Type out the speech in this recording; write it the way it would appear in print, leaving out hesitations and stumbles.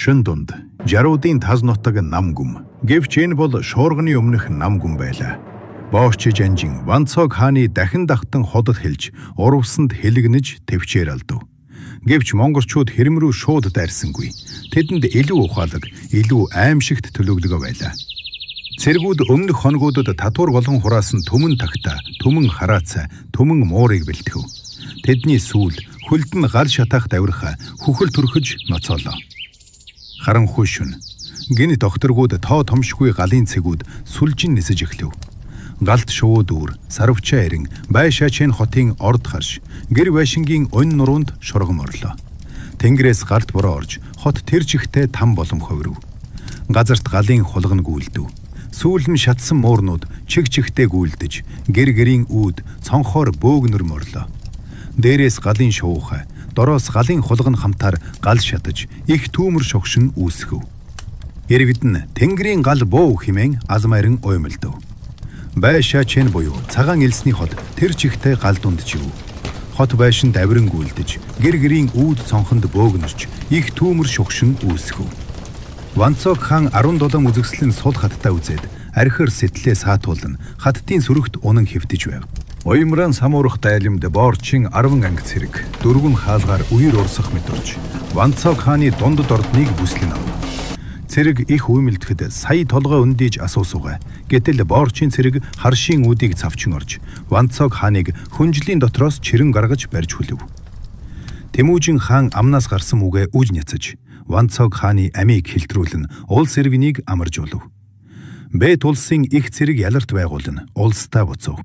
Шөн дунд Жаруудын таз нутаг Намгүм. Гэвч энэ бол шуурганы өмнөх Намгүм байлаа. Боорчиж анжин Ванцог хааны дахин давтан ходод хэлж, урвсанд хэлэгнэж тэвчээр алдав. Гэвч монголчууд хэрэм рүү шууд дайрсангүй. Тэдэнд илүү ухаалаг, илүү аимшигт төлөвлөгөө байлаа. Цэргүүд өмнөх хоногудад татвар болон хураасан түмэн тагтаа, түмэн хараацай, түмэн муурыг бэлтгэв. Тэдний сүүл хөлд нь гал шатаах давирхаа хүхэл түрхэж ноцоолоо. Харанхуй шөнө. Гэнэт огторгууд тоо томшгүй галын цэгүүд сүлжин нисэж эхлэв. Галд шувуу дүүр, сарвчаа эрен, байшаачийн хотын орд харш, гэр байшингийн онь нуруунд шургам орлоо. Тэнгэрээс галд бороо орж, хот тэр чигтээ там болон ховров. Газарт галын хулган гүйлдэв. Сүүл нь шатсан муурнууд чиг чигтээ гүйлдэж, гэр гэрийн үүд цонхоор бөөгнөр морлоо. Дээрээс галын шуухай, дороос галын хулган хамтаар гал шатаж, их түүмэр шогшин үүсгэв. Иргэд нь тэнгэрийн гал буу хэмээн алмайран уймалдав. Байшаачэн буюу цагаан элсний хот тэр чигтээ гал дунд чив. Хот байшинд авиран гүйлдэж, гэр гэрийн үүд цонхонд бөөгнөрч, их түүмэр шогшин үүсгэв. Ванцог хаан 17 үзэсгэлэн сул хаттай үзээд архиар сэтлээ саатуулан хаттын сүрэгт унан хэвтэж байв. Уймран самуурах дайлимд боорчин 10 анги цэрэг, дөрвөн хаалгаар үер урсах мэт орж Ванцог хааны дундад ордныг бүслэн авав. Цэрэг их уймэлдэхэд сая толгой өндийж асуусуугай. Гэтэл боорчин цэрэг харшийн үүдийг цавчин орж Ванцог хааныг хүнжлийн дотроос чирэн гаргаж барьж хүлэв. Тэмүүжин хаан амнаас гарсан үгээ үж няцаж Ванцог хааны амийг хилтрүүлэн улс иргэнийг амаржуулав. Бэт улсын их цэрэг яларт байгуулан улсдаа буцав.